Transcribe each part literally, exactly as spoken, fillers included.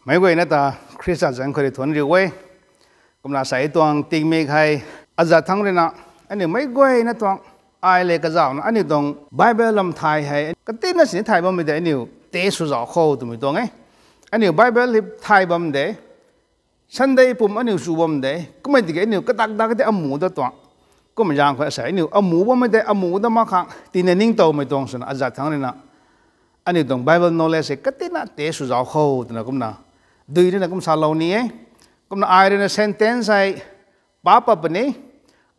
Meic guayna ta Khrista zanc khou rui thuanc riu e. Kumna sei tuang tingmik hei azat thangc ruina aniu meic guayna tuang ai le kazauhna aniu tuang Bible lam thay hei katina sini thay bammei de aniu tei swzauh khou twmei tuang e. Aniu Bible hei thay bam de, Sunday pum aniu sw bam de, kummei tiki aniu kadak dak de amu da tuang. Kumna zaeng khou sei aniu amu bammei de amu da mak khang tina ningtowmei tuang swna azat thangc ruina aniu tuang Bible knowledge hei katina tei swzauh khou twna kumna dui ruina kum salou ni e. Kumna ai ruina sentence hei papa puni.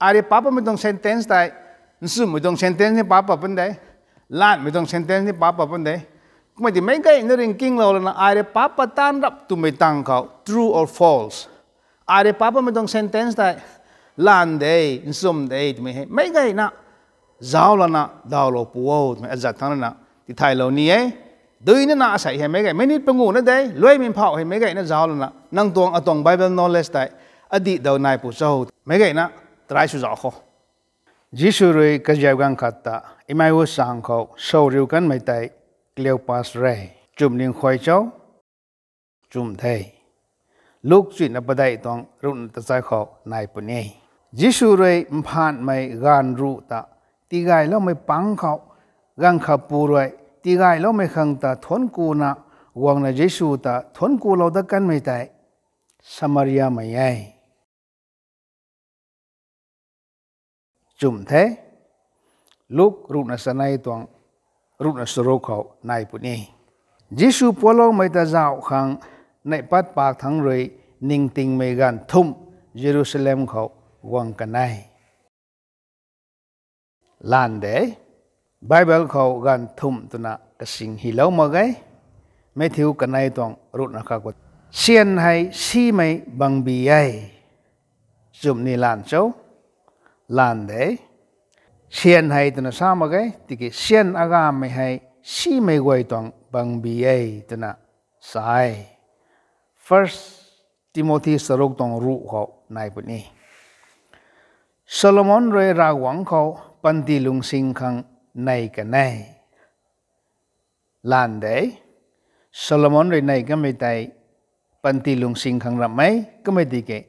Ai rui papa mei tuang sentence tei, nsumhmei tuang sentence ni papa pun de, lanhmei tuang sentence ni papa pun de. Kummei ti meic guayna ringkinglou lana ai rui papa taanc rap twmei tang khou true or false, ai rui papamei tuang sentence tei lanv de, nchumh de twmei hei meic guayna zauc lana dawlou pu o twmei azat thangc ruina tithaylou ni e. Dui nina asei hei meic guay minute panguh na de, luaimei phauh hei meic guayna zauc lana nang tuang atuang Bible knowledge tei adih daw nai pu cho, meic guayna try swzauh khou. Jisu rui kaziap ganv khat ta Emmaus sang khou sou riu kanmei tei Cleopas re. Chumning khuay cho? Chum the. Luk chuina padeih tuang ruhna tachat khou nai puni. Jisu rui mphanhmei gaanv ruh ta tigayloumei pang khou, gaanv khat pu rui tigayloumei khang ta thuanc kuna guangna Jisu ta thuanc kulou dat kanmei tei Samariamei e. Chum the. Luk ruhna chanei tuang ruhna charuk khou nai puni. Jisu pualoumei ta zauh khang neihpat pak thangc rui ningtingmei ganv thumh Jerusalem khou guang kan e. Lanv de, Bible khou ganv thumh twna kasing hylou mak ge. Matthew kanei tuang ruhna khat khou, syan hei simei bangbi e. Chumni lanv cho? Lanv de, syan hei twna sa mak ge, tiki syan agammei hei simei guay tuang bangbi e twna sa e. First Timothy charuk tuang ruh khou nai puni. Solomon rui Ravguangc khou panty lungsing khang nei kan e. Lanv de, Solomon rui nei kanmei tei panty lungsing khang ramh e, kummei tiki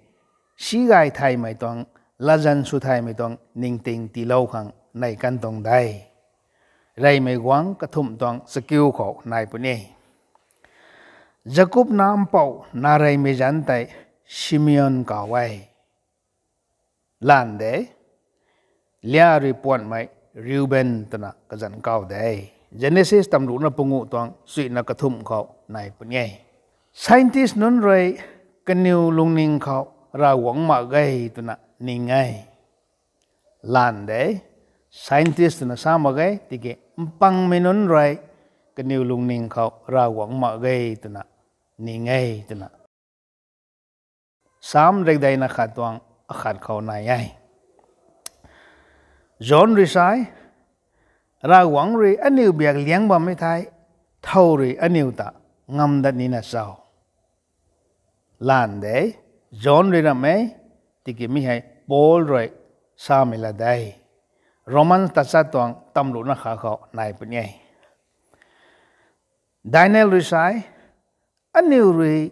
si gay thaymei tuang, latzan sw thaymei tuang ningting tiilou khang nei kan tuang de. Reymei guangc kathumh tuang chakiu khou nai puni. Jakob nac mpouh nac reymei zanc tei Simeon kaw e. Lanv de, Lia rui puanhmei Reuben twna kazanc kaw de. Genesis tamruhna panguh tuang chuina kathumh khou nai puni e. Scientist nunc rui kaniw lungning khou Ravguangc mak ge twna ning e. Lanv de, scientist twna sa mak ge, tiki mpangmei nunc rui kaniw lungning khou Ravguangc mak ge twna ning e twna Sam rekdeina khat tuang akhat khou nai e. John rui sa e, Ravguangc rui aniu biak liang bammei thei, thow rui aniu ta ngam dat nina cho? Lanv de, John rui ramh e, tiki mi hei Paul rui samei la de. Roman tachat tuang tamruhna khat khou nai puni e. Daniel rui sa e, aniu rui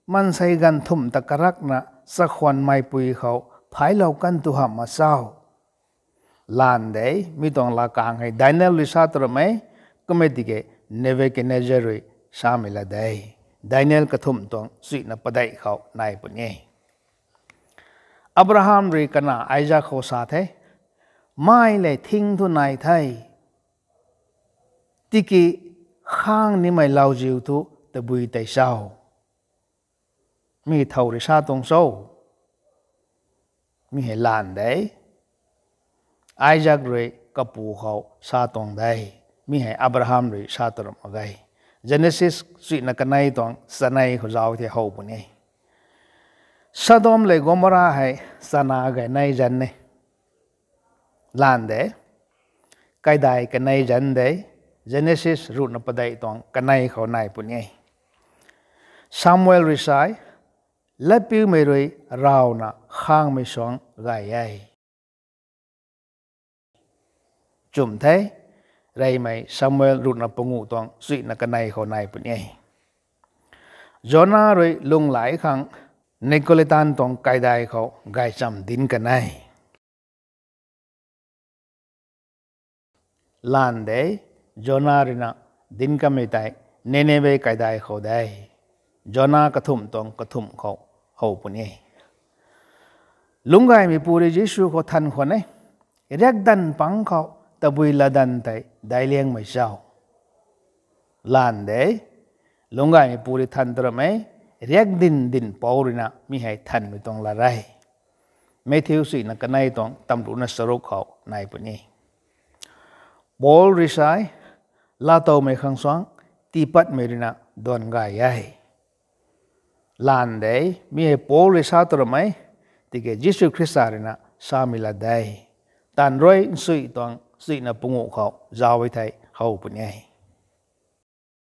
maansei ganv thumh ta karakna chakhwang meipui khou phaiclou kan tu hamh ma cho? Lanv de, mi tuang latkaeng hei Daniel rui sa tu ramh e, kummei tiki Nebuchadnezzar rui samei la de. Daniel kathumh tuang chuina padeih khou nai puni e. Abraham rui kanac Isak khou sa the, mai lev thing thu nai the, tiki khang nimei lauziu thu tabui tei cho? Mi thow rui sa tuang cho? Mi hei lanv de, Isak rui kapu khou sa tuang de. Mi hei Abraham rui sa tu ramh mak ge. Genesis chuina kanei tuang chanei khou zauc the how puni. Sodom le Gomorra hei chana gay nei zanc e. Lanv de, kaidai kanei zanc de. Genesis ruhna padeih tuang kanei khou nai puni e. Samuel rui sa e, latpiumei rui rawna khangmei suang gay e. Chum the, reymei Samuel ruhna panguh tuang chuina kanei khou nai puni e. Jona rui lunghlaic khang Nikolathan tuang kaidai khou gaychamv dinc kan e. Lan de, Jona ruina dinc kanmei tei Nineveh kaidai khou de. Jona kathumh tuang kathumh khou how puni e. Lungcgaymeipu rui Jisu khou than khwan e, riakdanv pang khou tabui latdanv tei daic liangmei cho? Lan de, lungcgaymeipu rui than tw ramei, riakdanv dinhpouc ruina mi hei thanmei tuang lat re. Matthew suina kanei tuang tamruhna charuk khou nai puni. Paul rui sa e, laatowmei khang suang tiipatmei ruina duan gay e. Lan de, mi hei Paul rui sa tw ramei, tiki Jisu Khrista ruina samei lat de. Taanv rui nsui tuang suina panguh khou zauc e thei how puni e.